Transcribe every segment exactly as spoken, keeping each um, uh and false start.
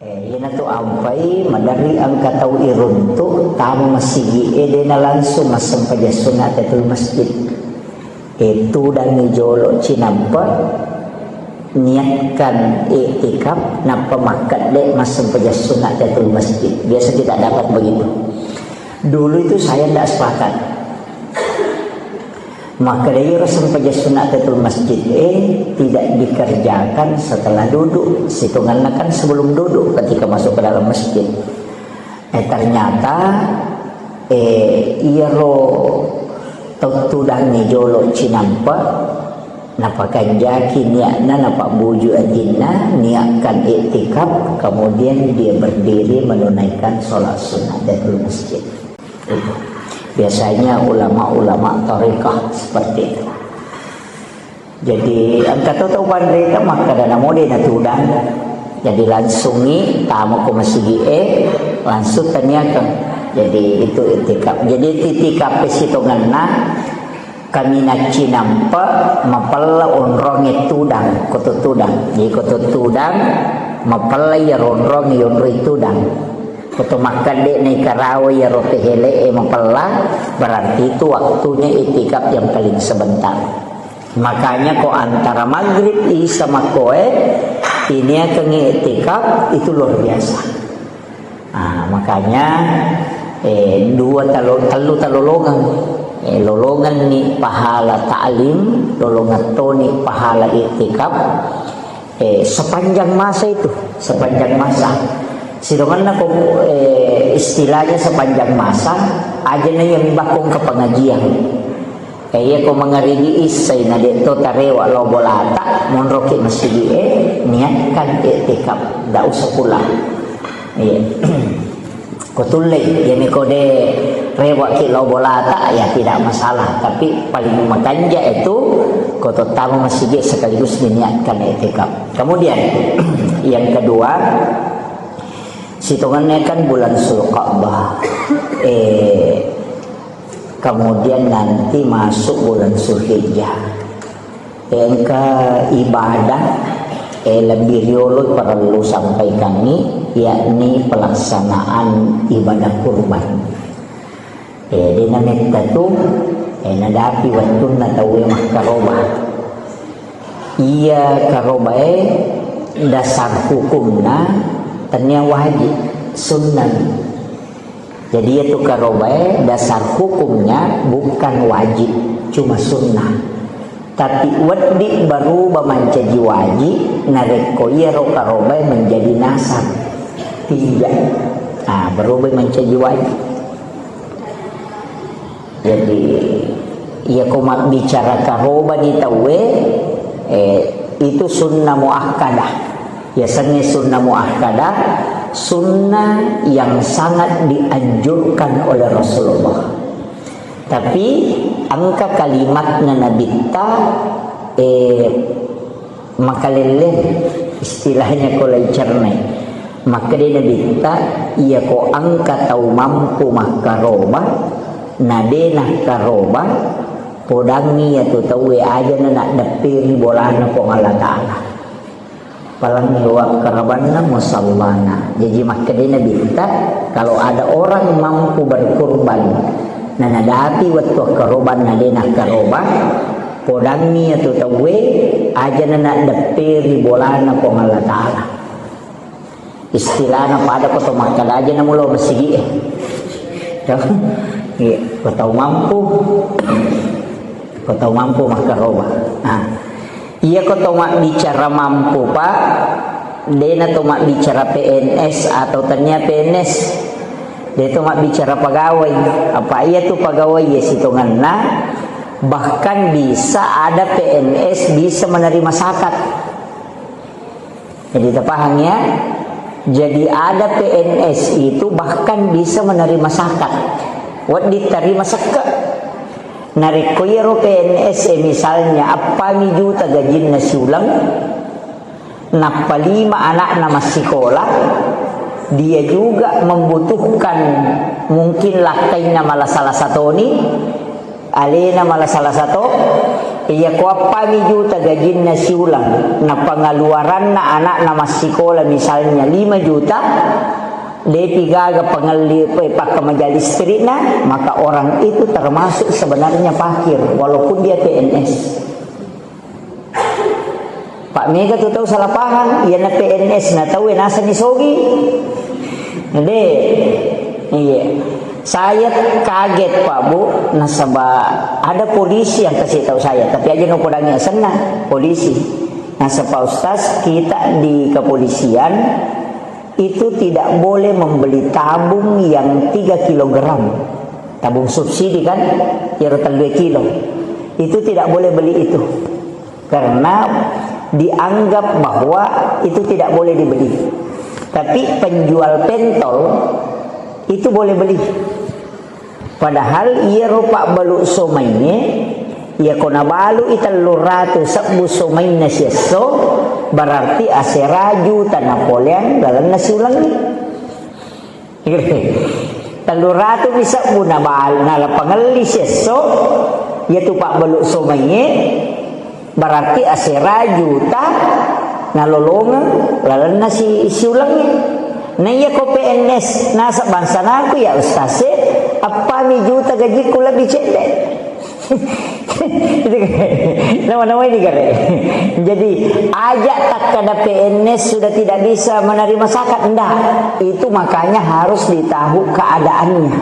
Eh, iyanatu ampai maderri engka tau iruntu tama masigi'e, dena langsung massempajang sunna tahiyatul masjid. Eh, tudangi jolo cinampe, niatkan iktikaf, nappa makkedde massempajang sunna tahiyatul masjid. Biasa kita dapat begitu. Dulu itu saya ndak sepakat. Makkeda iyaro sempajang sunat tahiyatul masjid, eh, tidak dikerjakan setelah duduk. Sitongenna kan sebelum duduk ketika masuk ke dalam masjid. Eh, ternyata, eh, iyaro tau tudangnge jolo cinampe, napakanjaki niatna, napabbuju atinna, niatkan iktikaf, kemudian dia berdiri menunaikan sholat sunat tahiyatul masjid. Biasanya ulama-ulama tarekat seperti itu. Jadi, engka to tau panrita makkeda namo de natudang. Jadi, langsungi tama ko masigi e, langsung taniakeng. Jadi, itu itikaf. Jadi, itikaf sitongenna kaminang cinampe mapella onronge tudang, koto tudang. Jadi, koto tudang mapella iya ronronge yonroi tudang. Koto makkedde na ikarawa iyaro pehele e mapella, berarti itu waktunya itikaf yang paling sebentar. Makanya ko antara maghrib isya makkoe, tiniakengngi itikaf itu luar biasa. Ah, makanya, eh, dua talo-, tellu talolongeng. Eh, lolongenni pahala ta'lim, lolongeng toni pahala itikaf. Eh, sepanjang masa itu, sepanjang masa. Sidonganna ko, eh, istilahnya sepanjang masa, aja na iya mibakong ke pengajian. Eh, iya ko mangarigi issai na de to tarewa lao bolata, monroki masigi e, niatkan iktikaf, ndak usah pulang. Iya. Ko tullei, iyami ko de rewaki lao bolata, ya tidak masalah. Tapi paling makanja itu ko tottama masigi sekaligus diniatkan iktikaf. Kemudian yang kedua, sitongenna kan bulan Zulqa'dah. Eh, kemudian nanti masuk bulan Zulhijjah. Engka ibadah, eh, lebih riolo parellu sampaikangngi, yakni pelaksanaan ibadah kurban. Eh, dena metta tu, eh, nadapi wettunna tauwe makkaroba. Iya karobae dasar hukumna tennia wajib, sunnah. Jadi, iyatu karobae dasar hukumnya bukan wajib, cuma sunnah. Tapi wedding berubah mancaji wajib narekko iyaro karobae menjadi nasab. Tidak. Ah, berubah mancaji wajib. Jadi, iya ko mabbicara karobani tauwe, eh, itu sunnah muakkadah. Yasengnge sunnah muakkadah, sunnah yang sangat dianjurkan oleh Rasulullah. Tapi engka kalimatna Nabitta, eh, makalelleng, istilahnya ko lai cernai. Makkeda Nabitta, iya ko engka tau mampu makkaroba, na de nakkaroba, podangngi iyatu tauwe aja na naddepperi bolana Puang Allah Ta'ala. Palangngi wakkarabanna musallana. Jaji makkedai Nabitta, kalau ada orang mampu berkurban, na nadapi wettu akkarobanna de nakkaroba, podangngi iyatu tauwe, aja na naddepperi bolana Puang Allah Ta'ala. Istilahna pada ko to makkeda aja na mulo masigi e. Iya, ko tau mampu. Ko tau mampu makkaroba. Nah, iya ko to mabbicara mampu, Pak, dena to mabbicara P N S atau tania P N S. De to mabbicara pegawai. Apa iya tu pegawai ya sitongenna, bahkan bisa ada P N S bisa menerima zakat. Jadi, tapahang ya? Jadi, ada P N S itu bahkan bisa menerima zakat. Wedding tarima sekke. Narekko iyaro P N S e, misalnya, appangi juta gajinna siuleng, nappa lima anakna massikola, dia juga membutuhkan mungkin lakkainna malasa-lasa toni, alena malasa-lasa to, Iya, ko appami juta gajinna siuleng, na pengeluaranna anakna massikola misalnya lima juta, depi gaga pengelli, pe-, pakkamaja listrikna, maka orang itu termasuk sebenarnya fakir, walaupun dia P N S. Pak, mega tu tau salah paham, iyana P N S na tau e naseng ni sogi. De, iya. Saya kaget, Pak, Bu, nasaba ada polisi yang kasih tahu saya, tapi aja no podangi asenna, polisi. Nasaba, Pak Ustaz, kita di kepolisian itu tidak boleh membeli tabung yang tiga kilogram. Tabung subsidi kan, iyaro tellu kilo. Itu tidak boleh beli itu. Karena dianggap bahwa itu tidak boleh dibeli. Tapi penjual pentol itu boleh beli. Padahal iyaro pabbalu somaiye, iya ko nabalu i telluratu sebbu somainna siesso, berarti asera juta napoleang lalenna siulengnge. Telluratu mi sebbu nabal-, nalapangelli siesso, iyatu pabbalu somaiye, berarti asera juta nalolongeng lalenna si-, siulengnge. Na iya ko P N S, naseng bangsanaku, ya Ustaz e, appami juta gajiku lebih cedde. Nama-nama ini kare. Jadi, aja takkada P N S sudah tidak bisa menerima zakat, ndak. Itu makanya harus ditahu keadaannya.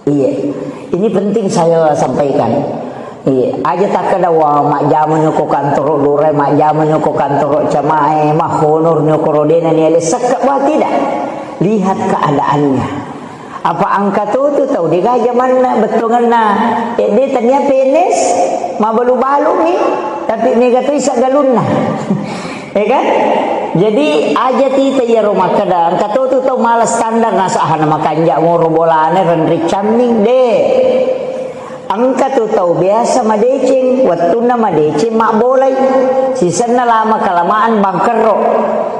Iya. Ini penting saya sampaikan. Iya, aja takkada, wah, majjama nyoko kantoro lurae, majjama nyoko kantoro camae, mahonor nyoko rodena ni ale sekka, wah, tidak. Lihat keadaannya. Apa engka totu tau de gaga jamanna bettuangenna, eh, de tania P N S, mabalu-balumi, tapi mega toi saggalunna. Ya kan? Jadi, aja tita iyaro makkeda, engka totu tau mala standar, naseng, ah, na makanja moro bolana renre camming, de. Engka tu tau biasa madeceng, wettunna madeceng mabbolai. Sisenna lama kelamaan bangkerro.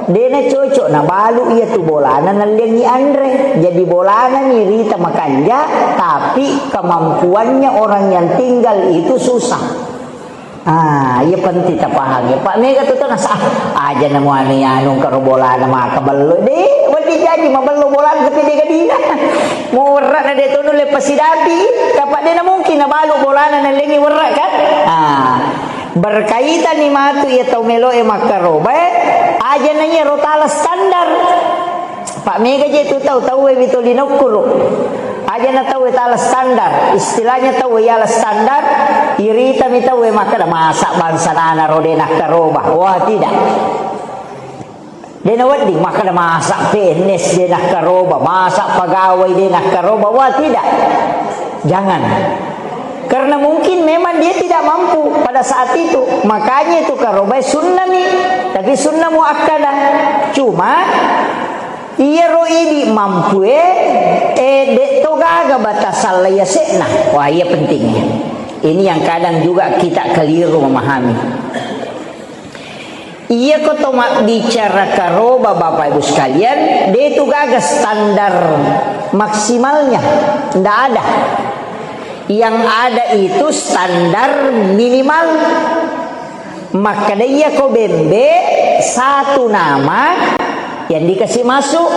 Dena cocok nabalu iya tu bolana nalliangi anre. Jadi bolana ni rita makanja, tapi kemampuannya orang yang tinggal itu susah. Ah, iya penting tapahang ya. Pak, mega tu tau naseng, ah, aja namo anu, anu karo bolana maka bello. De, wedding jaji mabello bolana tapi de gadina. Muwerra na de tonu le pasidapi, tapa de na mungkin nabalu bolana nallengi werra kan? Ah, berkaitan ni matu iya tau melo e makkaroba, eh, aja na iya rotala standar. Pak, mega je tu tau, tau e wito linokkuru. Aja na tau e tala standar, istilahnya tau e yala standar, irita mi tau e makkeda masa bangsa nana ro de nakkaroba. Wah, tidak. De nawedding makkeda masa P N S de nakkaroba, masa pegawai de nakkaroba. Wah, tidak. Jangan. Karena mungkin memang dia tidak mampu pada saat itu. Makanya itu karobai sunnami. Tapi sunnah muakkadah. Cuma, iyaro idi mampue, eh, de to gaga batasan lai yase'na. Wah, iya pentingnya. Ini yang kadang juga kita keliru memahami. Iya ko to mabbicara karoba, Bapak Ibu sekalian, de tu gaga standar maksimalnya. Ndak ada. Yang ada itu standar minimal. Makkeda iya ko bembe satu nama yang dikasih masuk.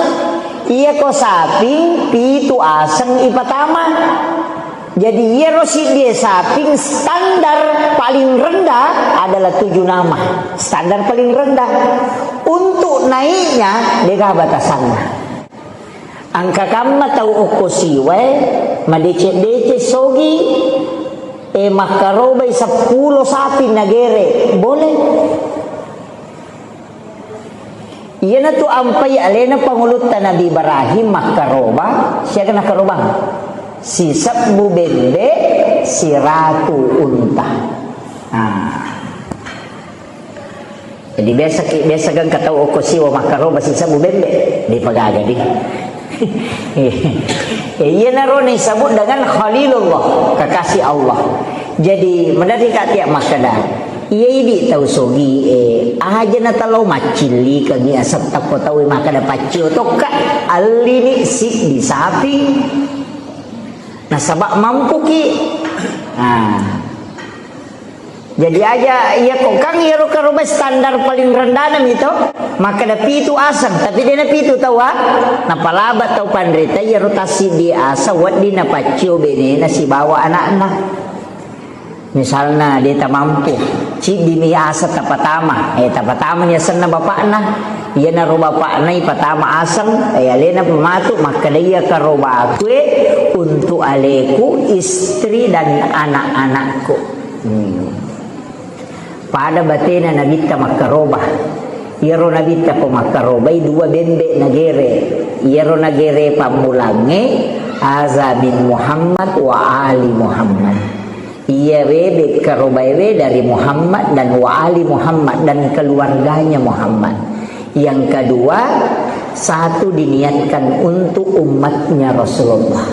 Iya ko saping pitu aseng ipatama. Jadi, iyaro siddie saping standar paling rendah adalah tujuh nama. Standar paling rendah. Untuk naiknya, dega batasanna. Engka kamma tau okko siwae, madeceng-deceng sogi, eh, makkarobai seppulo saping nagere. Boleh. Iyanatu ampai alena pangulutta Nabi Ibrahim makkaroba, siaga nakarobang? Sisebbu bembe, siratu unta. Nah. Jadi biasa ki, biasa kan katau okko siwa makkaroba sisebbu bembe, dipagaga di. Eh, iyanaro disebut dengan Khalilullah, kekasih Allah. Jadi, maderri ka tiap makkeda, iya idi tau sogi, eh, aja na talo maccillikengi asetta ko tau makkeda paccio tokka, allini siddi saping. Nasaba mampuki. Nah. Jadi aja iya ko kan iyaro karoba standar paling rendana mito, makkeda pitu aseng, tapi dena pitu tau ah. Napalaba tau panrita iyaro tassiddi aseng wedding napaccio benena sibawa anakna. Misalna de tamampu, ciddimi aseng tapatama, eh tapatama ni asenna bapakna. Iyanaro bapakna ipatama aseng, eh alena pematu makkeda iya karoba akue untuk aleku, istri dan anak-anakku. Hmm. Pada batena nabitta makkaroba. Iyaro nabitta ko makkarobai dua bembe nagere. Iyaro nagere pammulangnge aza min Muhammad wa ali Muhammad. Iya webe karobaewe dari Muhammad dan wa ali Muhammad dan keluarganya Muhammad. Yang kedua, satu diniatkan untuk umatnya Rasulullah.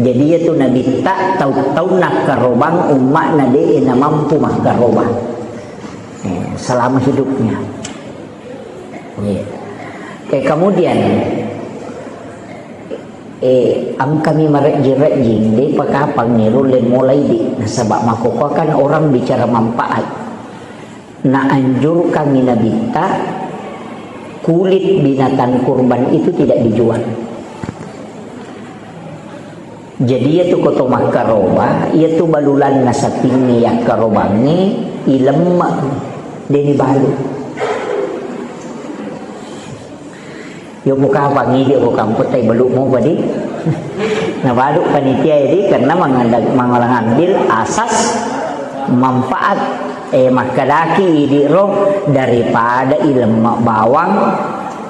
Jadi iyatu nabitta tau-tau nakkarobang umma'na de'e namampu makkarobang. Eh, selama hidupnya. Iya. Eh, kemudian, eh, engkami marejjing-rejjing, de'pa kapang nirulle mulai di, nasaba makkokkoe kan orang bicara manfaat. Naanjurkangngi nabitta kulit binatang kurban itu tidak dijual. Jadi iyatu koto makkaroba, iyatu balulanna sapingnge yakkarobangnge, ilemme, deni balu. Yo ko kapang idi ko kamputta ibalu mo padi. Nabalu panitia idi karena mangandang, mangalang ambil asas manfaat. Eh, makkedaki idi ro daripada ilemme bawang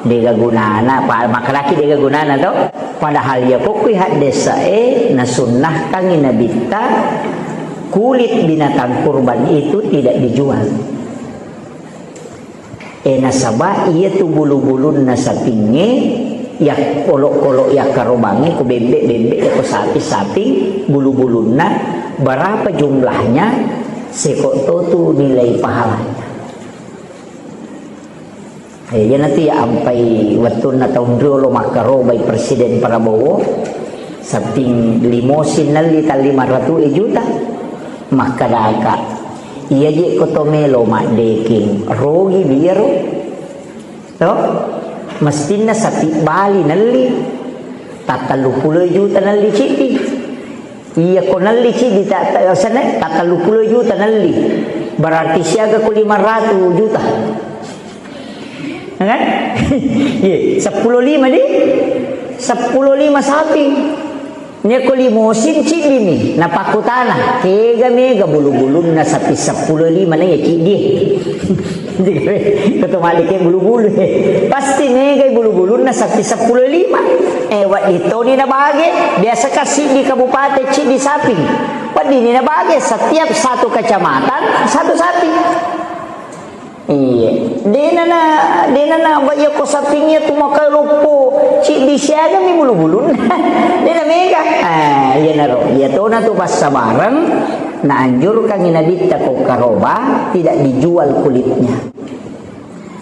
dega gunana, pa-, makkedaki dega gunana to. Padahal ya kokki haddesa e nasunnahkangi nabitta kulit binatang kurban itu tidak dijual. Eh, nasaba iyatu bulu-bulunna sapingnge, yak-, olok-olok yakkarobangnge, ko bembe-bembe, ko sapi-sapi, bulu-bulunna, berapa jumlahnya, seko totu nilai pahalanya. Eh, iyanatu ya ampai wettunna taung riolo makkarobai Presiden Prabowo, saping limosin nelli ta lima ratu juta, makkedaka, Iya je ko to melo maddekeng, rogi biro. To? Mestinna sapi bali nelli, ta telluppulo juta nelli ciddi. Iya ko nelli ciddi ta, ta, sene, ta telluppulo juta nelli. Berarti siaga ko lima ratu juta. Kan? Iya, seppulo lima di? Seppulo lima sapi. Niyako limosin ciddimi, napakkutana, kega mega bulu-bulunna sapi seppulo lima na iya ciddi. Koto malike bulu-bulu. Pasti megai bulu-bulunna sapi seppulo lima. Eh, wedding toni nabage, biasa kan siddi kabupaten ciddi sapi. Wedding ni nabage setiap satu kecamatan satu sapi. Iya, dena na, dena na, ba iya ko saping iya tu makaloppo, ciddi siaga mi bulu-bulunna. Dena mega. Ah, iya naro, iya tona tu passabareng, naanjurkangi nabitta ko karoba, tidak dijual kulitnya.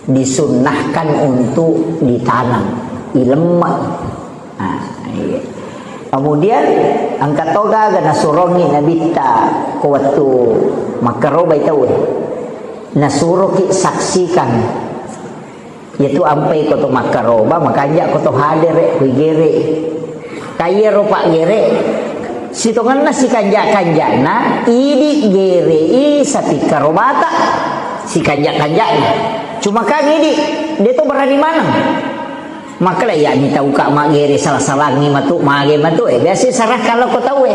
Disunnahkan untuk ditanam, ilemma. Nah, iya. Kemudian, engka to gaga nasurongi nabitta ko wettu makkarobai tauwe. Nasuroki saksikan. Yaitu ampai ko to makkaroba, makanja ko to hadere, kui gere. Kaiya ro pak gere, sitongenna sikanja-kanjana, idi gere i sapi karobata, sikanja-kanjana. Cuma kan idi, de to berani maneng. Makkeda, "Iyani tauka maggere sala-salangngi matu, mage matu, eh, biasa serahkan lao ko tauwe."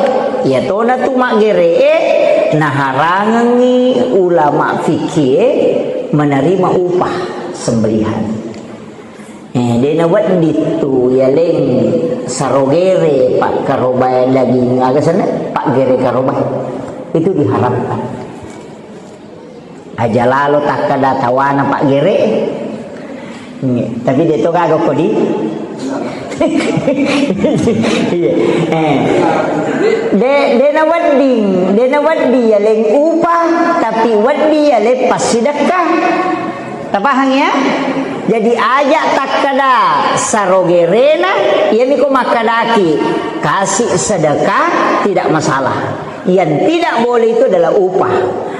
Iya tona tu maggere e, naharangengngi ulama fikih e menerima upah sembelihan. Eh, de na wedding tu yaleng sarogere pakkarobae daging, aga senna? Paggere karobae. Itu diharamkan. Aja lalo takkada tawana pak gere. Iya, tapi de to gaga kodi. Iya. Eh. De, de na wedding, de na wedding yaleng upah, tapi wedding yaleng passidekka. Tapahang ya? Jadi aja takkada sarogerena, iyami ko makkadaki kasih sedekah tidak masalah. Yang tidak boleh itu adalah upah.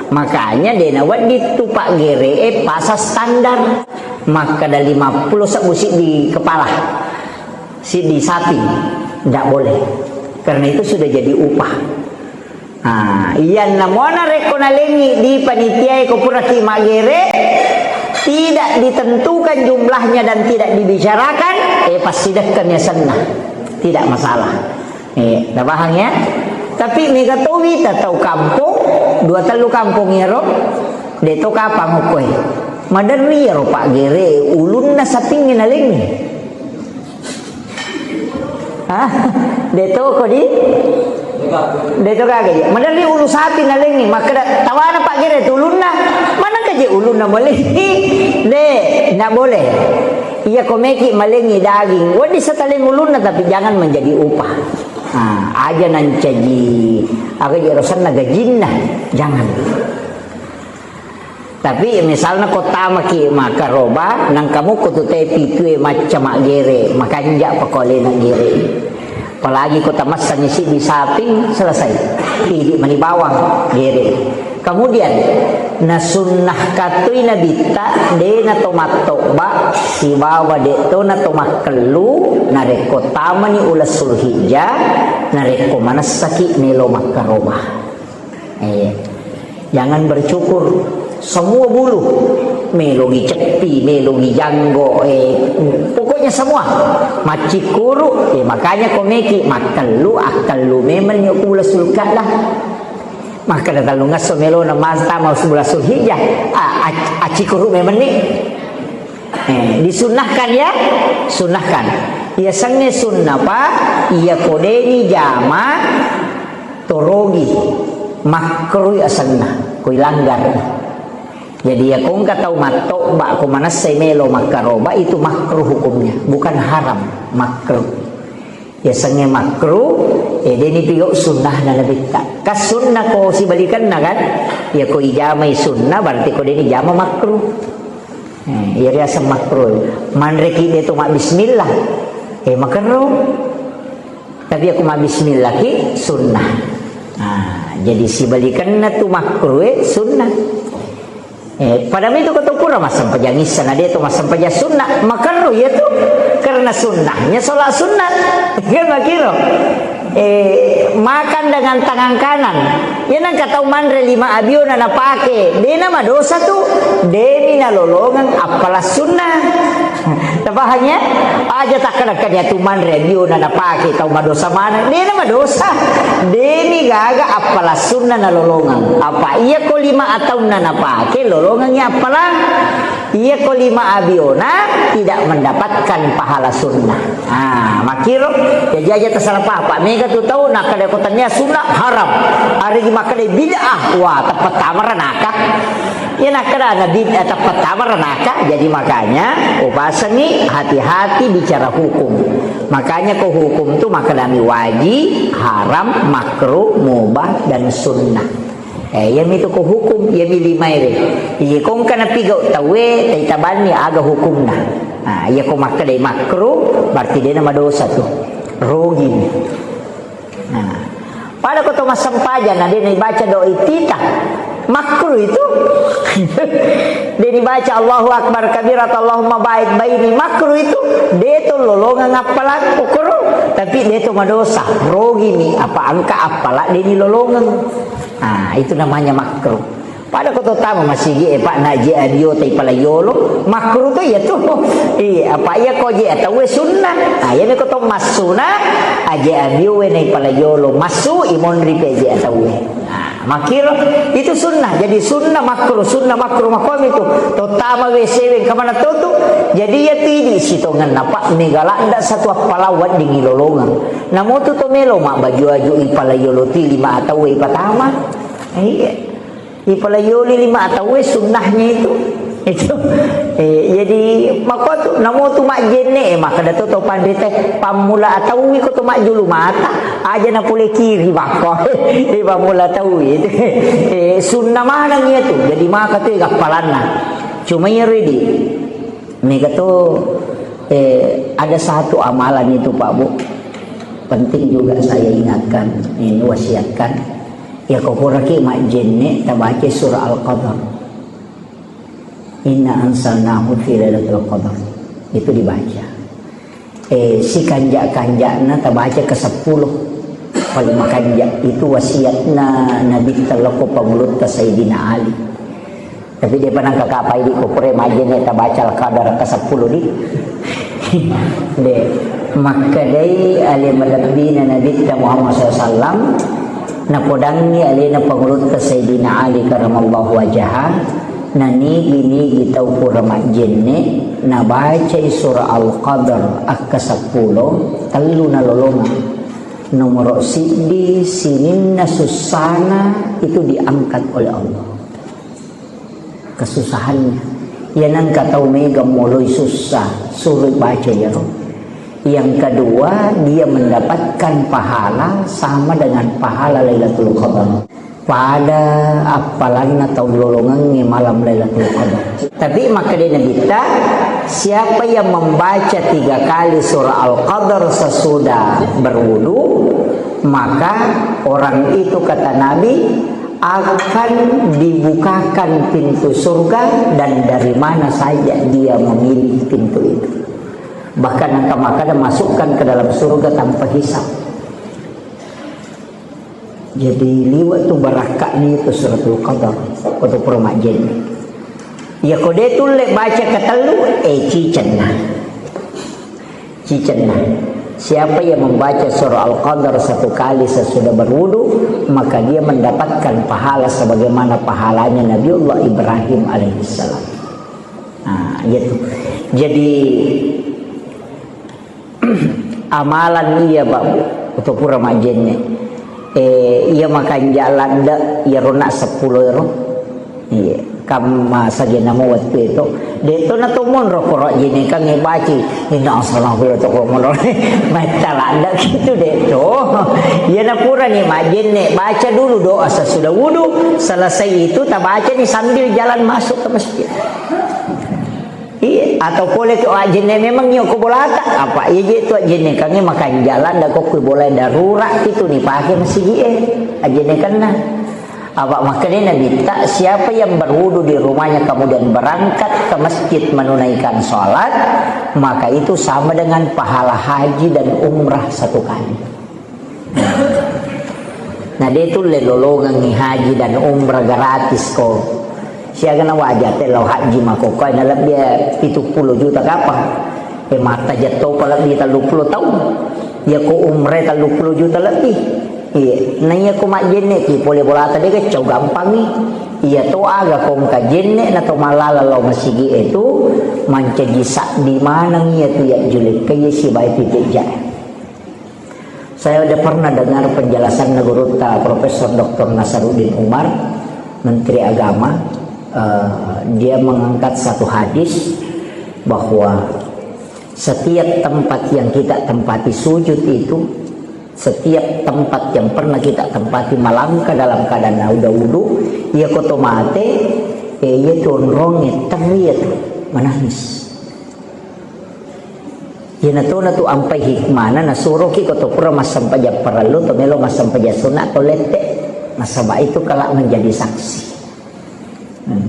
Makanya de' nawedding tu paggere'e pasang standar. Makkeda lima puluh sebbu siddi kepala, siddi sapi, ndak boleh. Karena itu sudah jadi upah. Nah, iyanna mo narekko nalengi di panitiae ko puraki maggere, tidak ditentukan jumlahnya dan tidak dibicarakan, eh, pasti dekkemi asenna. Tidak masalah. Eh, napahang ya? Tapi mega towi ta tau kampong, dua tellu kampong ero, de' to kapang okkoe. Maderri ero paggere ulunna sapingnge nalengi. Hah? De' to ko di? De' to gaga je. Maderri ulu sapi nalengi, makkeda tawana paggere tu ulunna. Mana ka je ulunna malengi? De', ndak boleh. Iya ko meki malengi daging, wedding sataleng ulunna, tapi jangan menjadi upah. Ah, aja nancaji, aga je rosanna gajinna, jangan. Tapi misalna ko tamaki makkaroba, nangka mukko tu te pitue macca maggere, makanja pako alena gere. Apalagi ko tamassangi siddi saping, selesai. Idi mani bawang, gere. Kemudian, nasunnah katui nabitta, de' na to mattobba, sibawa de' to na to makkellu, narekko tamani uleng Sulhijjah, narekko manessaki melo makkaroba. Eh, jangan bercukur. Semua bulu. Melogi ceppi, melogi janggo, eh, pokoknya semua. Maccikkuru, eh, makanya ko meki makkellu, akkellu memang ni uleng Sulkaddah. Makkeda tellungesso melona masta mau sebelas Sulhijjah. Ah, ac-, accikkuru memang ni. Eh, disunnahkan ya? Sunnahkan. Iya sengnge sunnah, Pak. Iya ko deni jama torogi. Makruh asenna. Koi langgar. Jadi ya ko engka tau mattobba ko manessai melo makkaroba itu makruh hukumnya, bukan haram, makruh. Yasengnge makruh, eh, deni pigau sunnahna nabitta. Kas sunnah ko sibalikanna kan? Ya ko ijamai sunnah, berarti ko deni jama makruh. Eh, iya riaseng makruh. Manreki de to mabbismillah. Eh, makerro. Tapi aku mabbismillah ki sunnah. Nah, jadi sibalikanna tu makruh, eh, sunnah. Eh, pada itu kata pura massempajang issa, na de to massempajang sunnah, makerro iya tu, karena sunnahnya sholat sunnah. Kan makiro. Eh, makan dengan tangan kanan. Ya nang katau manre lima abiona napake, dena madosa tu, demi nalolongeng appala sunnah. Tapahang ya? Aja takkada-kada tu manre abiona napake tau madosa maneng, dena madosa. Demi gaga appala sunnah nalolongeng. Apa iya ko lima ataunna napake, lolongeng ya appala. Iya ko lima abiona tidak mendapatkan pahala sunnah. Ah, makiro, jaji aja tersalah paham. Mega tu tau, nakkada ko tania sunnah, haram. Hari di makkada bid'ah, wah, tepat tamara naka. Ya nakkada na bid'ah, tepat tamara naka. Jadi makanya, upasangi hati-hati bicara hukum. Makanya ko hukum tu makkadami wajib, haram, makruh, mubah, dan sunnah. Eh, iya mitu ko hukum, iya mi lima ere. Iya ko engka napigau tauwe, taitabanni aga hukumna. Nah, iya ko makkadai makruh, berarti dena madosa tu. Rogini. Nah, pada ko to massempajang, na dena ibaca doa iftitah. Makruh itu. Dena ibaca Allahu Akbar kabira atau Allahumma ba'id baini. Makruh itu. De to lolongeng appala kokoro. Tapi de to madosa. Rogini apa engka appala deni lolongeng. Ah, itu namanya makruh. Pada ko to tama masigi, eh, Pak, na je abio tai pala yolo, makruh to iya tu. Iya, apa iya ko je tauwe sunnah. Ah, iya ko to massuna, aje abio we nai pala yolo, massu imonri pe je tauwe. Ah, makiro itu sunnah. Jadi sunnah makruh, sunnah makruh makomi tu. To tama we sewe kamana to tu. Jadi iya tidi sitongenna, Pak, mega ladda satu appala wedding ilolongeng. Namo tu to melo ma baju-aju ipala yolo ti lima atau ipatama. Iya. Ipala yoli lima atauwe sunnahnya itu. Itu. Eh, jadi mako tu namo tu majjenne, eh, makkada to to panrita pammula atauwi ko to majjulu mata, aja na pole kiri mako. Eh, pammula atauwi itu. Eh, sunnah maneng iya tu. Jadi maka tu gappalanna. Cuma iya redi. Mega tu, eh, ada satu amalan itu, Pak Bu. Penting juga saya ingatkan, ini wasiatkan. Iya ko puraki majjenne, tabaca surah Al-Qadar. Inna anzalnahu fi lailatul qadar. Itu dibaca. Eh, sikanja-kanjana tabaca ke sepuluh. Paling makanja itu wasiatna Nabi teloko pangulutta Sayyidina Ali. Tapi dia pernah kakapai di kupure majjenne tabaca Al-Qadar ke sepuluh di. De, makkedai ale malebbina Nabitta Muhammad sallallahu alaihi wasallam, napodangngi alena pangulutta Sayyidina Ali karamallahu wajhah, nanigi-nigi tau pura majjenne, nabacai surah Al-Qadar akka seppulo, tellu nalolongeng. Nomoro siddi, sininna sussana itu diangkat oleh Allah. Kesusahannya. Iya nengka tau mega moloi sussa, suruh baca iyaro. Yang kedua, dia mendapatkan pahala sama dengan pahala Lailatul Qadar. Pada appalanna tau lolongengnge malam Lailatul Qadar. Tapi makkeda Nabitta, siapa yang membaca tiga kali surah Al-Qadar sesudah berwudu, maka orang itu, kata Nabi, akan dibukakan pintu surga, dan dari mana saja dia memilih pintu itu. Bahkan engka makkeda masukkan ke dalam surga tanpa hisab. Jadi liwe' tu barakka'na itu Suratul Qadar, ko tu pura majjenne. Iya ko de' tulle baca ketellu, eh, cicenna. Cicenna. Siapa yang membaca surah Al-Qadar satu kali sesudah berwudu, maka dia mendapatkan pahala sebagaimana pahalanya Nabiullah Ibrahim alaihissalam. Nah, gitu. Jadi, amalan iya, Pak, Bu, to pura majjenne. Eh, iya makanja ladde, iyaro na seppulo ero. Iya, kam masagena mo wettu itu. De' to na to monro koro ajjenne kan ngebaci. Inna asalna kulo to ko monro. Metta ladde gitu de' to. Iya na pura ni majjenne, baca dulu doa sesudah wudu. Selesai itu tabaca ni sambil jalan masuk ke masjid. Iya, atau pole tu ajjenne memang iyo ko bolata, apa iya je tu ajjenne kange makanja ladde ko kui bola darurat itu ni pake masigi e, ajjenne kenna. Apa makkeda Nabitta, siapa yang berwudu di rumahnya kemudian berangkat ke masjid menunaikan sholat, maka itu sama dengan pahala haji dan umrah satu kali. Na de' tulle lolongengngi haji dan umrah gratis ko. Siaga na waja te lao haji makkokkoe na lebbi pitu pulo juta kapang. E, matta jetto pa lebbi tellu pulo taung. Iya ko umrah tellu pulo juta lebbi. Iya, na iya ko majjenne ki pole bolata de' gaccau gampangi. Iya to aga ko engka jenne na to mallala lao masigi e tu mancaji sabbi maneng iya tu ya julekka iya sibawa pipejja. Saya ada pernah dengar penjelasan gurutta Profesor Doktor Nasaruddin Umar, Menteri Agama, eh, dia mengangkat satu hadis bahwa setiap tempat yang kita tempati sujud itu, setiap tempat yang pernah kita tempati melangkah dalam keadaan udah wudu, iya ko to mate, eh, iya tu onrong, eh, teri iya tu, menangis. Iyana tona tu ampai hikmana nasuroki ko to pura massempajang parellu to melo massempajang sunna to lette. Nasaba itu kelak menjadi saksi. Hmm.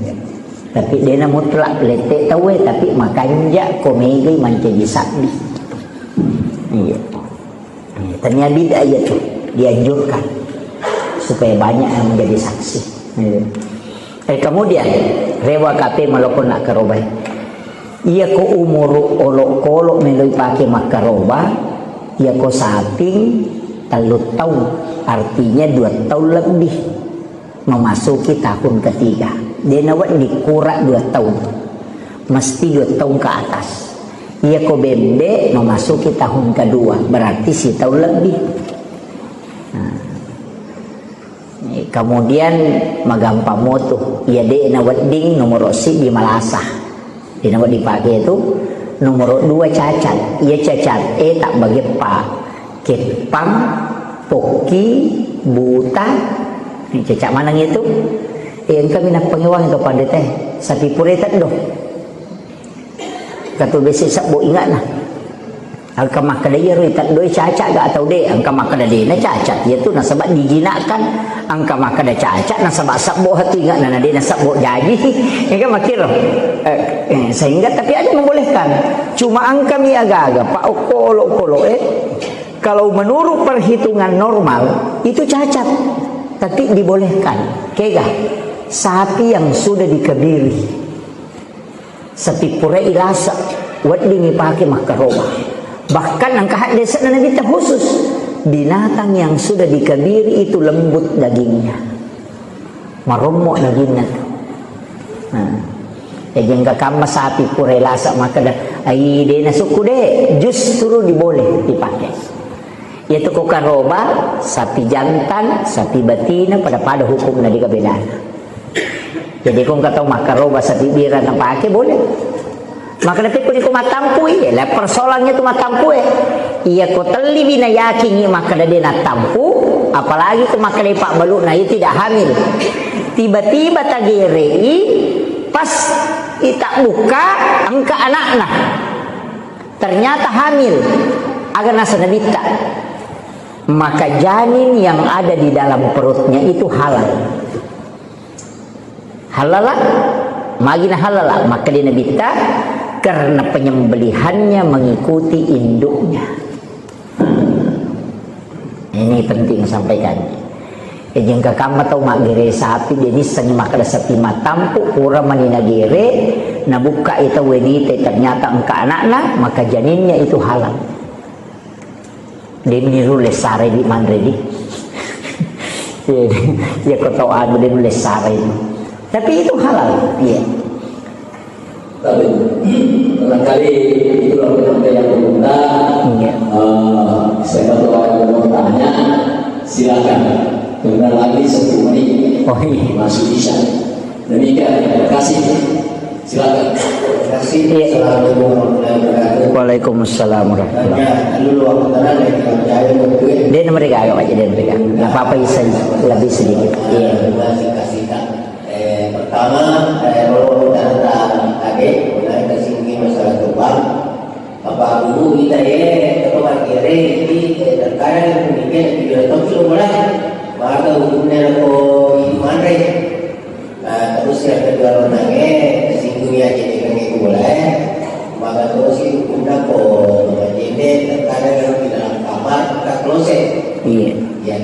Tapi dena mutlak lette tauwe, tapi makanja ko megai mancaji sabbi. Iya. Iya. Tania bid'ah iya tu dianjurkan supaya banyak yang menjadi saksi. Iya. Eh, kemudian, rewa kape maloko nak karobai. Iya ko umuru olok-olok meloi pake makkaroba, iya ko saping tellu taung, artinya dua taung lebih memasuki tahun ketiga. Dena wedding kura dua taung, mesti dua taung ke atas. Iya ko bembe memasuki tahun kedua, berarti sitaung lebih. Nah. Eh, kemudian magampang motu. Iya de' na wedding nomoro siddi malasa. De' na wedding pake tu. Nomoro dua cacat. Iya cacat e tak bageppa. Keppang, pokki, buta. Ini cacat maneng itu. Eh, engka minappangi wang itu pandete. Sapi pureta do. Katu besi sebbo ingatna. Engka makkeda iyaro iteddoi caca ga atau de'? Engka makkeda de'na caca. Iyatu nasaba dijinakkan. Engka makkeda caca nasaba sebbo hatu ingatna na de'na sebbo jaji. Ya kan makkiro. Eh, eh, sehingga tapi ada membolehkan. Cuma engka mi agaga, Pak, okko olokolo, eh. Kalau menurut perhitungan normal, itu cacat. Tapi dibolehkan. Kega? Sapi yang sudah dikebiri. Sapi pura ilasa, wedding ipake makkaroba. Bahkan engka haddese'na Nabitta khusus, binatang yang sudah dikebiri itu lembut dagingnya. Marommo dagingna tu. Nah. Jadi engka kamma sapi pura ilasa makkeda, "Ai, de' nasukku de'," justru diboleh dipake. Iyatu ko karoba, sapi jantan, sapi batina, pada-pada hukumna, de' gaga bedana. Jadi ko engka tau makkaroba sapi bira napake, boleh. Maka tapi ko niko mattampui, ya, la persoalannya tu mattampu, eh. Iya ko telli bina yakin i makkeda de' nattampu, apalagi ko makkeda pabbalu na iya tidak hamil. Tiba-tiba tagerei, pas ita buka, engka anakna. Ternyata hamil. Aga naseng Nabitta. Maka janin yang ada di dalam perutnya itu halal. Halala, magina halala. Makkeda Nabitta, karena penyembelihannya mengikuti induknya. Ini penting sampaikan. Jadi engka kamma tau maggere sapi, de' nissengngi makkeda sapi mattampu, pura mani nagere, nabukka itu wenite, ternyata engka anakna, maka janinnya itu halal. De' meni nulle sarai di manre di. Iya, iya, ko tau anu de' nulle sarai. Tapi itu halal, iya. Tapi, barangkali itulah penyampaian Bunda. Iya. Eh, siapa tahu ada yang mau tanya, silakan. Tinggal lagi sepuluh menit. Oh, iya. Masuk Isya. Demikian, terima kasih. Silakan. Terima kasih. Iya. Assalamualaikum warahmatullahi wabarakatuh. Waalaikumsalam warahmatullahi wabarakatuh. Hanya dulu waktu tenang, ya, kita percaya waktu itu. De' nomor tiga, Pak, de' nomor tiga. Nggak apa-apa, bisa lebih sedikit. Iya. Terima kasih, Kak. Eh, pertama, eh, kalau kita tentang tadi, mulai tersinggung masalah kembang. Apa dulu kita ya, kita pakai re, ini, eh, terkadang yang demikian, tidak tahu sih, mulai. Maka hukumnya kok ini mana? Nah, terus yang kedua, menangnya, tersinggung ya, jadi kan itu boleh. Maka terus itu hukumnya kok, jadi terkadang yang di dalam kamar, kita kloset. Iya. Ya.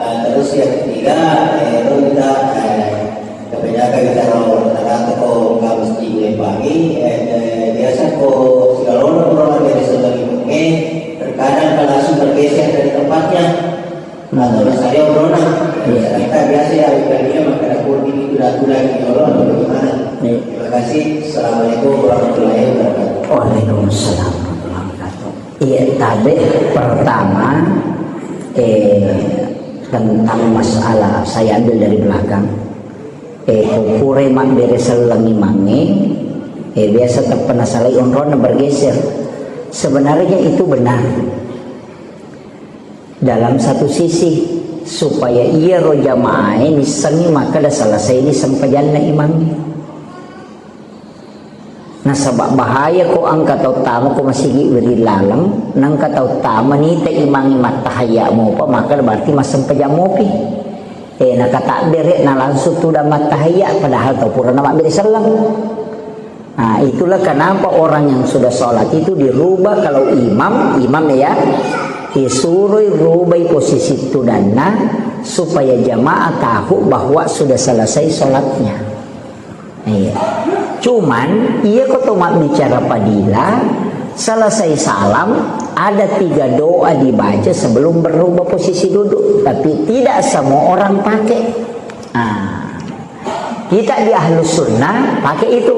Ah, terus yang ketiga, eh, itu kita, eh, kebanyakan kita mau datang ke ko nggak mesti dilempangi, eh, eh, biasa ko segala orang dari sebagai, eh, terkadang kalau langsung bergeser dari tempatnya, atau rasanya corona, iya, kita biasa ya, bukan dia makan kurdi itu datu lagi, corona atau bagaimana? Iya. Terima kasih. Assalamualaikum warahmatullahi wabarakatuh. Waalaikumsalam warahmatullahi wabarakatuh. Iya, tabe pertama, eh, tentang masalah saya ambil dari belakang. Eh, ko pura mabbere selleng imangnge, eh, biasa teppa nasalai onronna bergeser. Sebenarnya itu benar. Dalam satu sisi, supaya iyaro jamaahe nissengngi makkeda selesai ni sempajanna imangnge. Nasaba bahaya ko engka tau tama ko masigi wiring laleng, nengka tau tama nita imangnge mattahayya mopa, maka berarti massempajang mopi. Eh, nakatabbere na langsung tudang mattahayya, padahal tau purana mabbere selleng. Nah, itulah kenapa orang yang sudah sholat itu dirubah, kalau imam, imam ya, disuroi rubai posisi tudanna supaya jamaah tahu bahwa sudah selesai sholatnya. Iya. Cuman, iya ko to mabbicara padila, selesai salam, ada tiga doa dibaca sebelum berubah posisi duduk. Tapi tidak semua orang pakai. Nah, kita di Ahlus Sunnah pakai itu.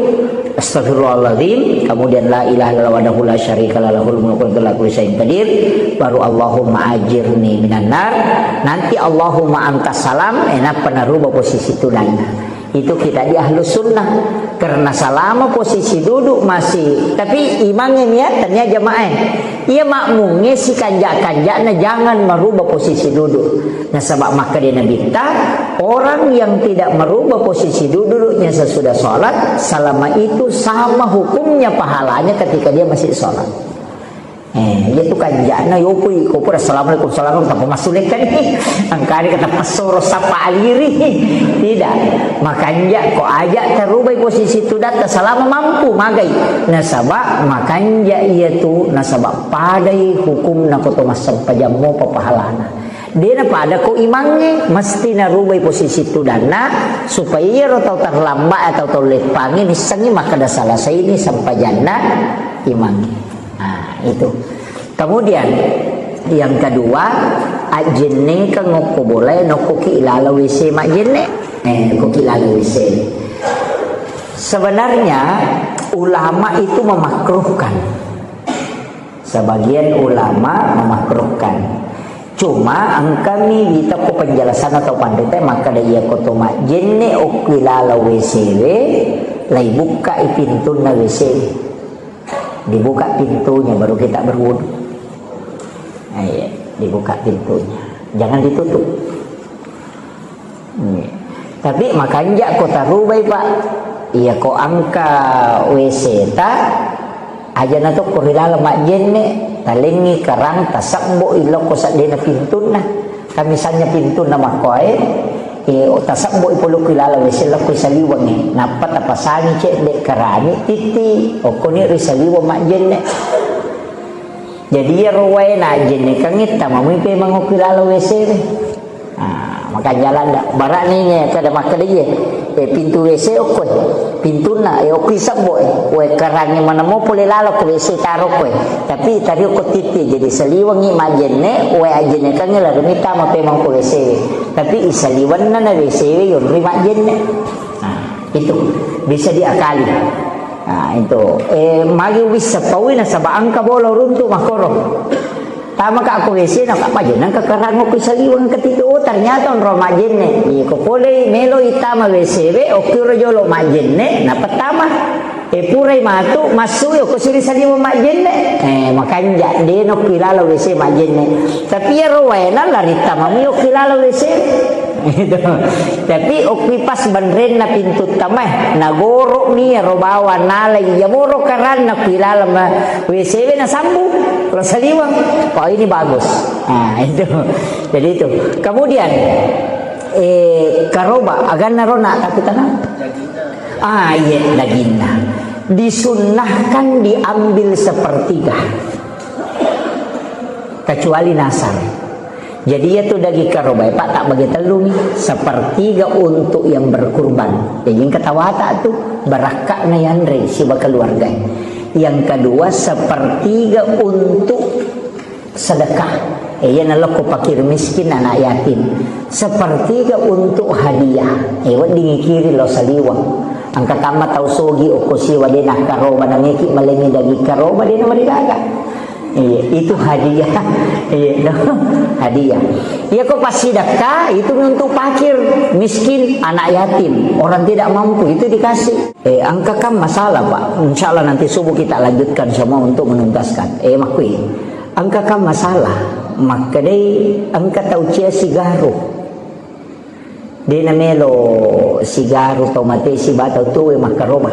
Astagfirullahaladzim, kemudian la ilaha illallah wahdahu la syarika lah, lahul mulku wa lahul hamdu ala kulli syai'in qadir, baru Allahumma ajirni minan nar, nanti Allahumma antas salam, enak pernah rubah posisi tudanna. Itu kita di Ahlus Sunnah. Karena selama posisi duduk masih, tapi imamnya niat, tania jamaah. Iya makmumnya si kanjak-kanjakna jangan merubah posisi duduk. Nasaba makkeda Nabitta, orang yang tidak merubah posisi duduknya sesudah sholat, selama itu sama hukumnya pahalanya ketika dia masih sholat. Eh, iya tu kanja'na, yopoi ko pura assalamualaikum, assalamualaikum, tappa massulekka ni. Angkani kata passoro sapa aliri. Tidak. Makanja ko aja tarubai posisi tudatta selama mampu magai. Nasaba makanja iya tu, nasaba padai hukumna ko to massempajammo papahalana. Dena pada ko imangnge, mesti narubai posisi tudanna, supaya iyaro tau terlambat atau tau leppangnge nissengngi makkeda selesai ni sempajanna imangnge. Nah, itu. Kemudian, yang kedua, ajjennekeng okko bolae nokkoki ilala W C majjenne. Eh, okkoki ilala W C. Sebenarnya, ulama itu memakruhkan. Sebagian ulama memakruhkan. Cuma engkami wita ko penjelasan atau pandita makkeda iya ko to majjenne okko ilala W C we, lai bukka i pintunna W C. Dibuka pintunya baru kita berwudu. Nah, iya, dibuka pintunya. Jangan ditutup. Iya. Tapi makanja ko tarubai, Pak. Iya ko engka W C ta, aja na to ko ri laleng majjenne, talengngi kerang, tasebbo i lokko seddena pintunna. Kan misalnya pintunna makkoe, eh, tasebbo i pole ko ri laleng W C lokko saliwengnge. Nappa tapasangi cedde kerani titti, okkoni ri saliweng majjenne. Jadi iyaro wae najjennekengngi tamamui pemeng okko ri laleng W C we. Ah, makanja landa. Barani nge kada makkeda iye. Eh, pintu W C okkoe. Pintunna, eh, okko i sebbo, eh. Wae kerangnge maneng mo pole laleng ko W C taro koe. Tapi tari okko titti, jadi saliwengngi majjenne, wae ajjennekengngi lari mita mapemeng ko W C we. Tapi isaliwenna na W C we yonri majjenne. Nah, itu bisa diakali. Nah, itu. Eh, magi wissa paui nasaba engka bola runtu makkoro. Tamaka ko W C na, "Kak, majjenne engka kerang okko saliweng ketiga." Oh, ternyata onro majjenne. Iko pole melo itama W C we, okkiro jolo majjenne, napattama. Eh, purai matu, massui okko siri saliweng majjenne. Eh, makanja, dena okko ilala W C majjenne. Tapi iyaro waena lari tamamui okko ilala W C. Gitu. Tapi okko pas banrenna pintu tamae, nagoro'mi iyaro bawang nalai iya moro karanna okko ilaleng W C we nasambung, lo saliweng. Wah, ini bagus. Nah, itu. Jadi itu. Kemudian, eh, karoba, aganna rona, tapi tenang. Ah, iya, daginna. Disunnahkan diambil sepertiga. Kecuali nasar. Jadi, iya tu daging karobae, Pak, tak bagi tellu nih. Sepertiga untuk yang berkurban. Jadi, yang ketawa tak tu, barakka'na yanre siba keluarga. Yang kedua, sepertiga untuk sedekah. Eh, iya nalokko fakir miskin, anak yatim. Sepertiga untuk hadiah. Eh, wedding ikiri lo saliweng. Engka tamma tau sogi okko siwa dena karoba, nameki malengi daging karoba, dena marigaga. Iya, itu hadiah. Iya, no? Hadiah. Iya, ko passidekka itu untuk fakir, miskin, anak yatim, orang tidak mampu, itu dikasih. Eh, engka kan masalah, Pak. Insya Allah nanti subuh kita lanjutkan semua untuk menuntaskan. Eh, makkui. Engka kan masalah. Makkedai engka tau cia sigaru. Dena melo sigaru tau mate siba tau tuwe makkaroba.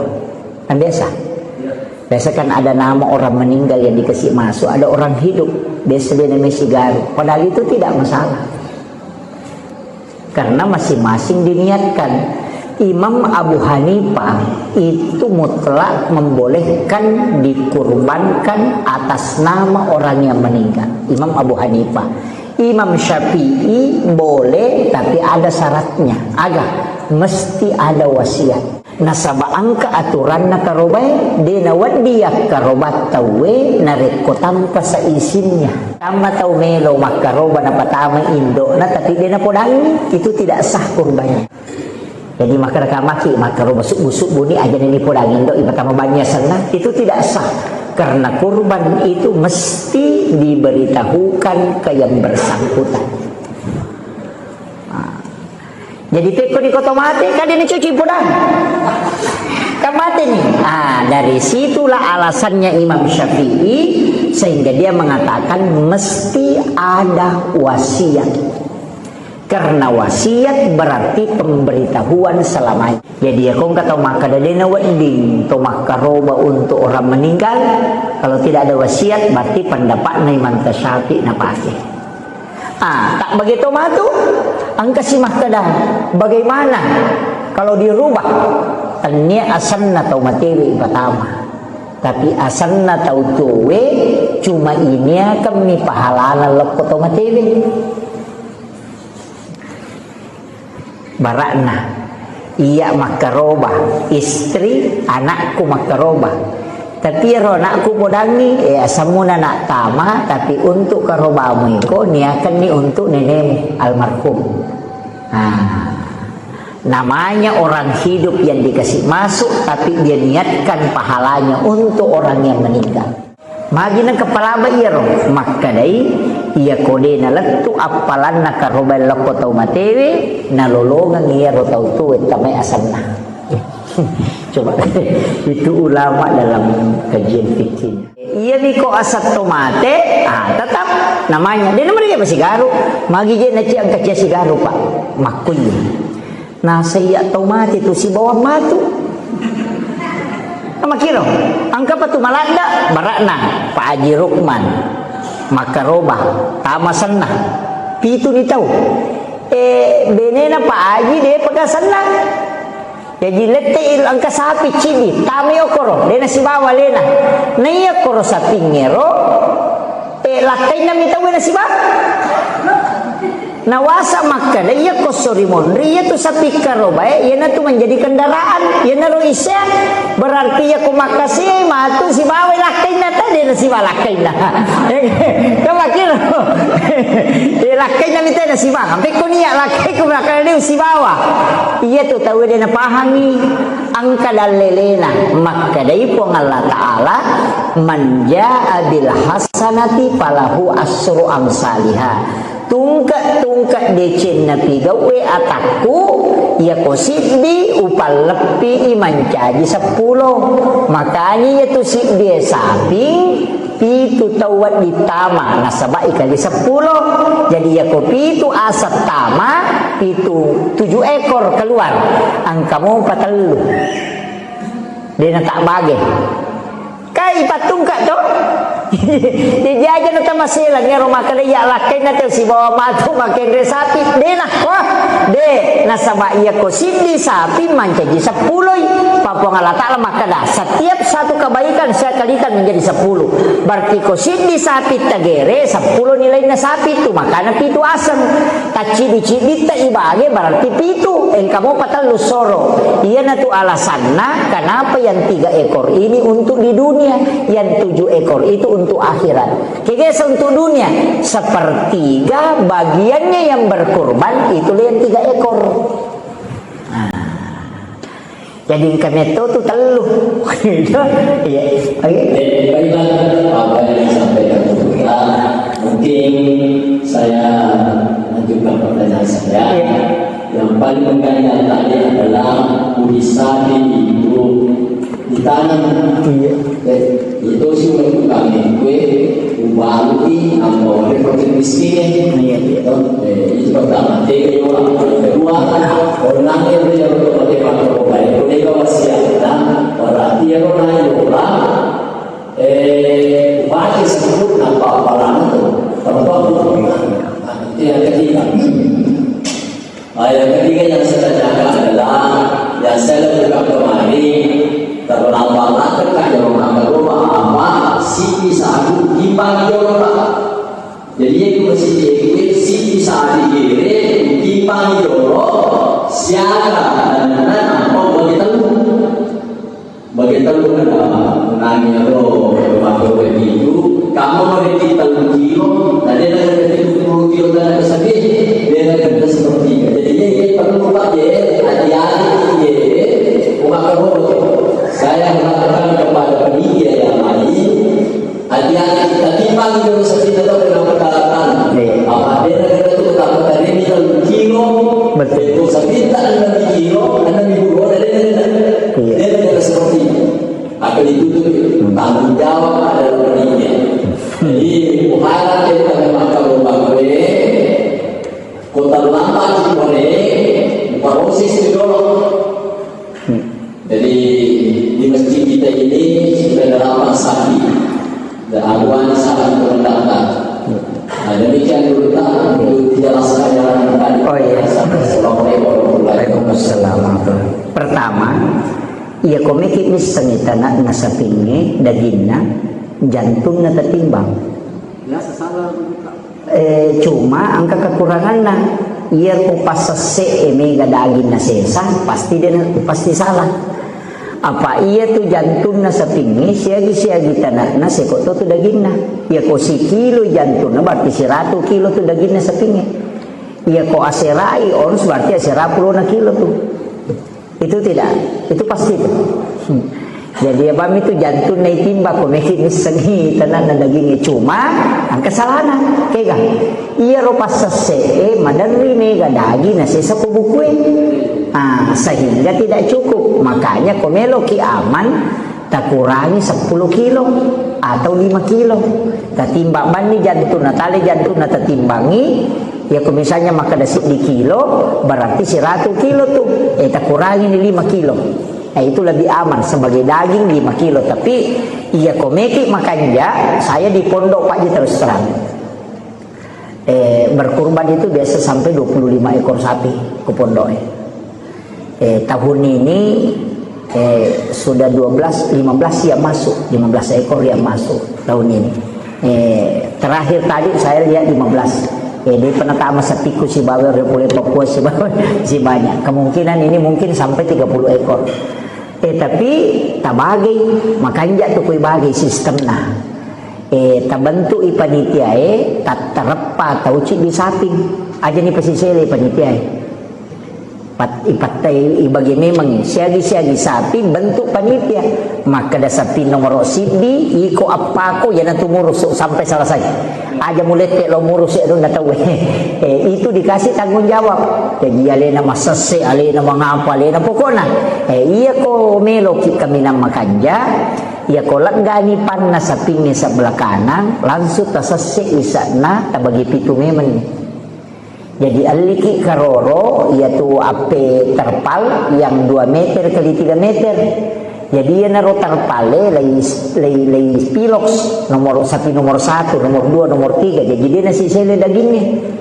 Kan biasa? Biasa kan ada nama orang meninggal yang dikasih masuk, ada orang hidup. Biasa dena me sigaru. Padahal itu tidak masalah. Karena masing-masing diniatkan. Imam Abu Hanifah itu mutlak membolehkan dikurbankan atas nama orang yang meninggal. Imam Abu Hanifah. Imam Syafi'i boleh, tapi ada syaratnya. Aga, mesti ada wasiat. Nasaba engka aturanna karobae, de nawedding yakkaroba tauwe narekko tanpa seizinnya. Tamma tau melo makkaroba napatama indo'na, tapi de napodangi, itu tidak sah kurbannya. Jadi, makkeda kamaki, makkaroba subbu-subbu ni aja ni podang indo ipatama bannya senna, itu tidak sah. Karena kurban itu mesti diberitahukan ke yang bersangkutan. Nah. Jadi, pekko ni koto mate, kan dia ni cuci podang. Kan mate ni. Ah, dari situlah alasannya Imam Syafi'i sehingga dia mengatakan mesti ada wasiat. Karena wasiat berarti pemberitahuan selamanya. Jadi, ya, kong kata makkeda, de' nawedding to makkaroba untuk orang meninggal. Kalau tidak ada wasiat, berarti pendapatna Imam Syafi'i napake. Ah, tak begitu matu, engka si makkeda, bagaimana kalau dirubah? Tennia asenna tau matewe ipatama. Tapi asenna tau tuowe, cuma iniakan mi pahalana lokko tau matewe. Bara'na, iya makkaroba, istri, anakku makkaroba. Tapi ero anakku podangi, eh, asammuna nak tama, tapi untuk karobamu iko niakanni untuk nenemu almarhum. Nah, namanya orang hidup yang dikasih masuk, tapi dia niatkan pahalanya untuk orang yang meninggal. Magi nengka palaba iyaro, makkedai, iya ko de' nalettu appalanna karobae lokko tau matewe, nalolongeng iyaro tau tuwe tamai asenna. Coba, itu ulama dalam kajian fikih. Iya niko aseng to mate, ah, tetap namanya. De' namariga sigaru, magi je' naci engka cia sigaru, Pak. Makkui. Nasaiya tau mate tu sibawa matu. Makkiro, engka pa tu maladda, bara'na Pak Haji Rukman makkaroba, tama senna. Pitu ni tau. Eh, benena Pak Haji de' paka senna. Jaji lette il-, engka sapi cidi, tama okoro, de' nasibawa alena. Naiya koro sapingngero, eh, lakkainna mi tau nasiba. Nawasa makkeda, iya ko sori monri, iya tu sapi karobae, iyanatu menjadi kendaraan, iyanaro isya. Berarti iya ko makkasi matu sibawa lakkainna tadi nasiba lakkainna. Kan makkiro. Eh, lakkainna mi tadi nasiba. Sampai ko niat lakkai ko makkeda de' sibawa. Iya tu tau de' napahangi. Engka dallelena, makkedai Puang Allah Ta'ala, "Man jaa bil hasanati falahu asru amsaliha." Tungke-tungke decenna pigau'e atakku, iyako siddi upalleppi'i mancaji seppulo. Makanya iyatu siddie sapi, pitu tau wedding tama, nasaba' ikali seppulo. Jadi, iyako pitu aseng tama, pitu, tujuh ekor keluar. Engka mopa tellu. De' natabbage. Kai pattungka to? Jaji aja na tamaselang, iyaro makkeda iya lakkainna tau sibawa matu makkenre sapi. De' nakko. De', nasaba' iyako siddi sapi mancaji seppuloi. Pa Puang Allah Ta'ala makkeda, setiap satu kebaikan saya kalikan menjadi sepuluh. Berarti ko siddi sapi tagere, seppulo nilainna sapi tu, makana pitu aseng. Tacciddi-cidditta ibage berarti pitu, engka mopa tellu soro. Iyanatu alasanna kenapa yang tiga ekor ini untuk di dunia, yang tujuh ekor itu untuk akhirat. Kegesa untuk dunia, sepertiga bagiannya yang berkurban, itulah yang tiga ekor. Nah. Jadi engka metto tu tellu. Iya. Oke. Eh, baiklah, apa yang disampaikan Buya, mungkin saya lanjutkan pertanyaan saya. Iya. Yang paling mengganjal tadi adalah kulit sapi itu ditanam. Iya. Eh, itu sih untuk kami kue, ubaluki, ambo, ini fakir miskin ya. Iya, iya. Eh, itu pertama. Yang kedua, orang yang punya untuk pakai pakai, pakai, pakai wasiat, nah, berarti ya, orang yang orang, eh, upaci sebut nampak palang itu. Contoh, nah, itu yang ketiga. Ah, yang ketiga yang saya tanyakan adalah, yang saya lakukan kemarin, terlambat ke yang rumah kedua, apa, siti satu, timpang jolo, Pak. Jadi, itu masih diikuti, siti satu kiri, timpang jolo, siaga, dan lain-lain, apa, bagi tahu. Bagi tahu kan, nanya lo, waktu begitu, kamu mau di tellu kilo, tadi ada di tellu kilo, dan ada sedih, dia ada kerja seperti itu. Jadi, ini perlu, Pak, ya, hati-hati, ya, bukan kamu. Saya mengatakan kepada panitia yang lain, hati-hati, tatimbang itu sapi tetap kena peralatan. Iya. Apa dia kata itu, kata tadi ini kalau kilo, betul. Itu sapi tak ada di kilo, ada di bulu, ada di, iya, dia tidak seperti itu. Akan itu tuh, hmm, tanggung jawab adalah panitia. Hmm. Jadi, bukan kita makan rumah gue, Ko terlambat Sengi tanakna sapingnge, daginna, jantunna tatimbang. Biasa salah, Pak. Eh, cuma engka kekuranganna. Iya ko passesse e mega daginna sesa, pasti dena, pasti salah. Apa iya tu jantunna sapingnge, siagi-siagi tanakna seko to tu daginna. Iya ko sikilo jantunna, berarti siratu kilo tu daginna sapingnge. Iya ko aserai ons, berarti asera pulona kilo tu. Itu tidak, itu pasti itu. Hmm. Jadi, apa itu jantung na itimba ko meki missengi tanakna dagingnge, cuma engka salana, kega. Iya ro passesse e, maderri mega daging na sesa ko bukue. Ah, sehingga tidak cukup. Makanya ko meloki aman, takurangi seppulo kilo atau lima kilo. Tatimbang banni jantung na tale jantung na tatimbangi, Iya, ko misalnya makkeda siddi kilo, berarti siratu kilo tu. Eh, takurangi ni lima kilo. Eh, itu lebih aman sebagai daging lima kilo. Tapi, iya, ko meki makanja, saya di pondok, Pak Ji, terus terang. Eh, berkurban itu biasa sampai dua puluh lima ekor sapi ke pondok, eh. Eh, tahun ini, eh, sudah dua belas, lima belas yang masuk, lima belas ekor yang masuk tahun ini. Eh, terakhir tadi saya lihat lima belas. Eh, dia pernah tama sapiku si bawa, dia boleh Papua si bawa, si banyak. Kemungkinan ini mungkin sampai tiga puluh ekor. Eh, tapi tabagi, makanja tu kui bagi sistemna. Eh, tabentuk i panitia e, tattareppa tau cibbi saping. Aja ni pasisele panitia e. Pat-, ipattai, ibagi memang siagi-siagi sapi bentuk panitia. Makkeda sapi nomor siddi, iko appako, yana tu murusu sampai selesai. Aja mulette lo murusu anunna tau. Eh, itu dikasih tanggung jawab. Jadi alena masesse, alena mangapa, alena pokokna. Eh, iya ko meloki kaminang makanja, iya ko leggani panna sapingnge sebelah kanan, langsung tasesse isa'na tabagi pitu memang. Jadi, alliki karoro, iyatu appe terpal yang dua meter kali tiga meter. Jadi, iyanaro terpale lei, lei, lei piloks, nomor, sapi nomor satu, nomor dua, nomor tiga. Jadi, dia nasi sele dagingnge.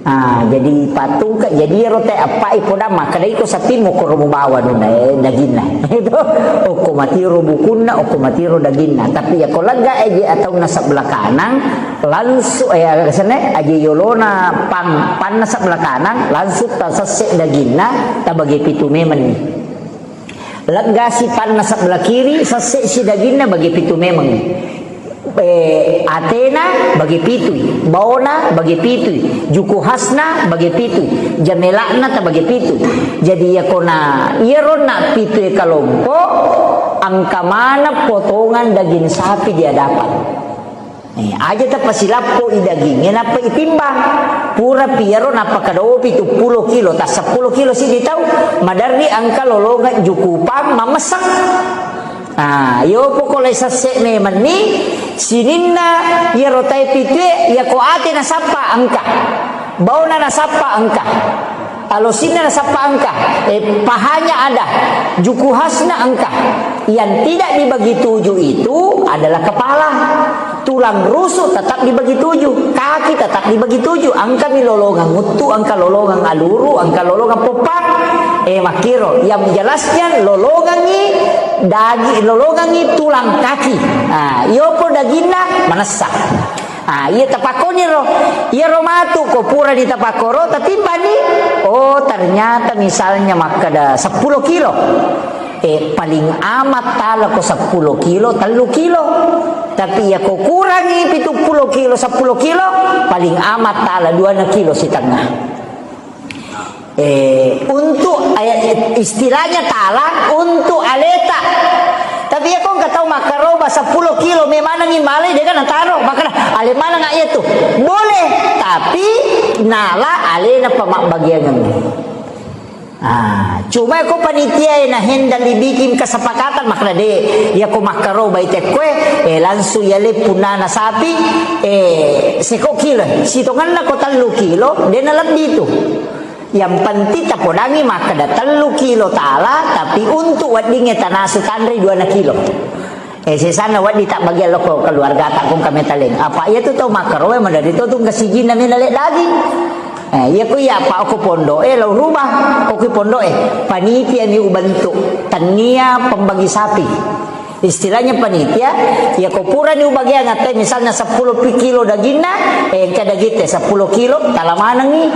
Ah, jadi patungka, jadi iyaro te appai podang makkeda iko sapi mokoro mubawa nuna, eh, daginna. Itu, okko matiro bukunna, okko matiro daginna. Tapi iyako lega eje ataunna sebelah kanan, Langsung, eh, aga senna, aja yolona pang, panna sebelah kanan, langsung tasesse daginna, tabagi pitu memeng. Leggasi panna sebelah kiri, sesse si daginna bagi pitu memeng. Eh, atena bagi pitu, baona bagi pitu, juku hasna bagi pitu, jamelakna tabagi pitu. Jadi yakona iyaro na pitu e kalompo, engka maneng potongan daging sapi di hadapan. Eh, aja tapasilappo i dagingnge, nappa itimbang. Pura piyaro nappa kadao pitu pulo kilo, ta seppulo kilo siddi tau, maderri engka lolongeng jukupang mammesseng. Ah, yo pokole sesse memenni, sininna iyaro tae pitue, yako ate nasappa engka. Baona nasappa engka. Alosinna nasappa engka, eh, pahanya ada, juku hasna engka. Yang tidak dibagi tujuh itu adalah kepala. Tulang rusuk tetap dibagi tujuh, kaki tetap dibagi tujuh. Engkami lolongang uttu, engka lolongang aluru, engka lolongang poppang. Eh, makkiro, yang jelasnya lolongangi daging, lolongangi tulang kaki. Ah, iyopo daginna manessa. Ah, iya tapakkoniro. Iyaro matu ko purani tapakkoro, tatimbani. Oh, ternyata misalnya makkeda seppulo kilo. Eh, paling amat tala ko seppulo kilo, tellu kilo. Tapi iya ko kurangi pitu pulo kilo, seppulo kilo, paling amat tala dua kilo setengah. Eh, untuk, eh, istilahnya talang untuk aleta. Tapi iya ko engka tau makkaroba seppulo kilo, memanengi malai, dega nataro, makkeda, ale maneng iya tu. Boleh, tapi nala alena pamabbagiangan. Ah, cuma ko panitia e na henda dibikin kesepakatan, makkeda de, iya ko makkaroba itekkoe, eh, langsung iya le punnana sapi, eh, seko kilo, sitongenna ko tellu kilo, dena lebbi tu. Yang penting tapodangi makkeda tellu kilo tala, tapi untuk weddingnge tanasu tanre dua kilo. Eh, sesanna wedding tabbagiang loko keluargata kong kame taleng. Apa iya tu tau makkaroe madari to tu kesijinna mena le daging. Eh, iya ku iya apa okko pondok, eh, lau rubah okko pondok, eh, panitia mi ubentuk, tania pembagi sapi. Istilahnya panitia, iya ko pura ni ubagiang ate, misalnya seppulo pi kilo daginna, eh, engka daging te seppulo kilo, tala manengi.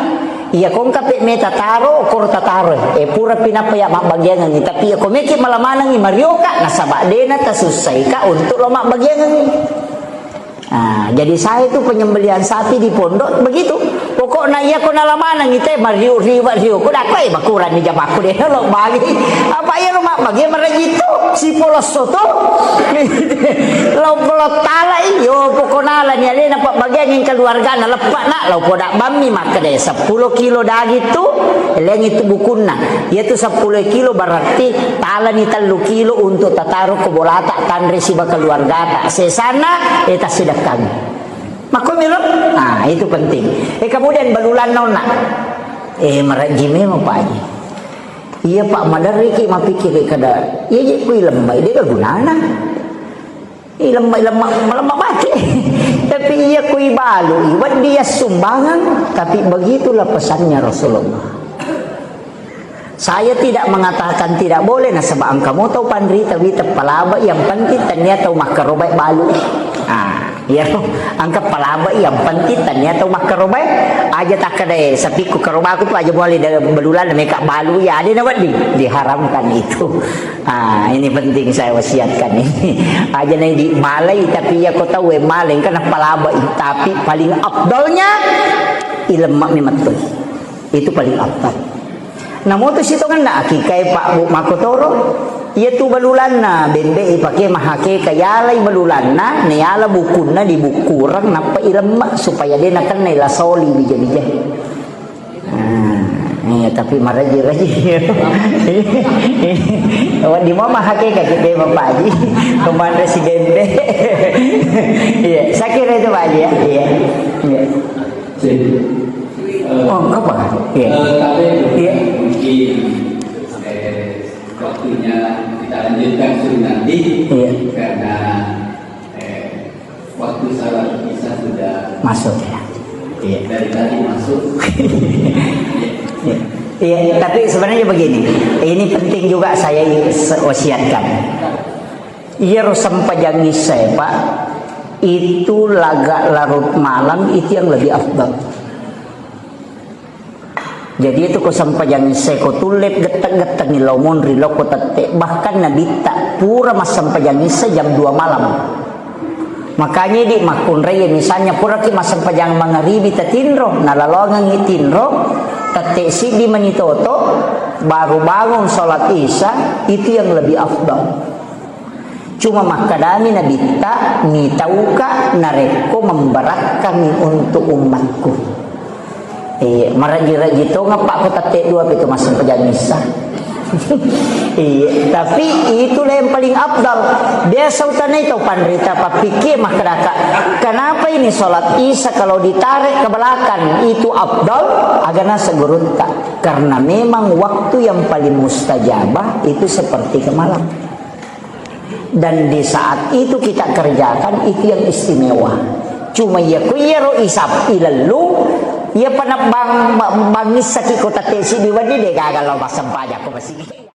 Iya ko engka pe meta taro, koro tataro, eh, pura pinapa ya mabbagiangengi, tapi iya ko meki mala manengi marioka, nasaba dena tasussaika untuk lo mabbagiangengi. Nah, jadi saya itu penyembelihan sapi di pondok begitu. Pokokna iya ko nala maneng ite mariu-riu, riu. Ko dakko, eh, makurang ni jamakku de lo bagi. Apa iya lo mabbagi maraji to? Si polosso to. Lo polo tala iyo, pokokna la ni alena pabbagiang keluargana leppana, lo poda bammi makkeda seppulo kilo daging tu, leng itu bukunna. Iya tu seppulo kilo berarti talani tellu kilo untuk tataro ko bolata, tanre siba keluargata. Sesana, eh, tasidekkangi. Makkomi lo? Ah, itu penting. Eh, kemudian balulanna onna. Eh, marajji memang, Pak Haji. Iya, Pak, maderriki mapikkiri kada. Iya, je kui lembai, de gunana. Ih, lemma, lemma, lemma mati. Tapi iya kui balu, iwan dia sumbangan, tapi begitulah pesannya Rasulullah. Saya tidak mengatakan tidak boleh, nasaba engka mo tau panrita wita palaba, yang penting tania tau makkarobai balu. Ah, iya, engka palaba, yang penting tania tau makkarobai. Aja takkadae, sapikku karobaku tu aja boleh da belulan meka balu, ya ada na wedding, diharamkan itu. Ah, ini penting saya wasiatkan ini. Aja na di malai, tapi iya ko tau e malai, engka na palaba, tapi paling afdalnya ilemma mi mettu. Itu paling afdal. Namoto sitongenna akikae, Pak, Bu, makkotoro. Iya tu balulanna bembe ipake mahakeka, yalai balulanna, nayala bukunna dibukkureng, nappa ilemma supaya de nakennai la soli bija-bija. Ah, iya, tapi maraji-raji. Wedding mo mahakeka ki de, Bapak Haji. Pemanre si bembe. Iya, saya kira itu, Pak Haji, ya. Iya. Iya. Jadi, eh, oh, apa? Iya. Eh, tapi iya. Mungkin, eh, waktunya kita lanjutkan sudah nanti. Iya. Karena, eh, waktu salat Isya sudah masuk, ya. Iya. Dari tadi masuk. Iya. Iya, tapi sebenarnya begini, ini penting juga saya i-, se-, wasiatkan. Iyaro sempajang Isya, Pak, itu laga larut malam itu yang lebih afdal. Jadi itu ko sempajang Isya ko tulle getteng-gettengi lao monri lao ko tette, bahkan Nabitta pura massempajang Isya jam dua malam. Makanya di makkunrai, misalnya puraki massempajang mangaribi tatinro, nalaloangengi tinro, tette siddi mani toto, baru bangun salat Isya, itu yang lebih afdal. Cuma makkedami Nabitta, mitauka narekko memberatkangi untuk umatku. Iya, maraji-raji tongeng, Pak, ko tette dua pi tu massempajang Isya. Iya, tapi itulah yang paling afdal. Biasa utanai tau panrita, pappikir makkedaka, kenapa ini salat Isya kalau ditarik ke belakang itu afdal? Agana segurutta. Karena memang waktu yang paling mustajabah itu sepertiga malam. Dan di saat itu kita kerjakan, itu yang istimewa. Cuma iya ku iyaro isap ilellu, iya pa na bang, bang, bangissaki ko tette siddi wedding, de gaga lao massempajang ko masigi.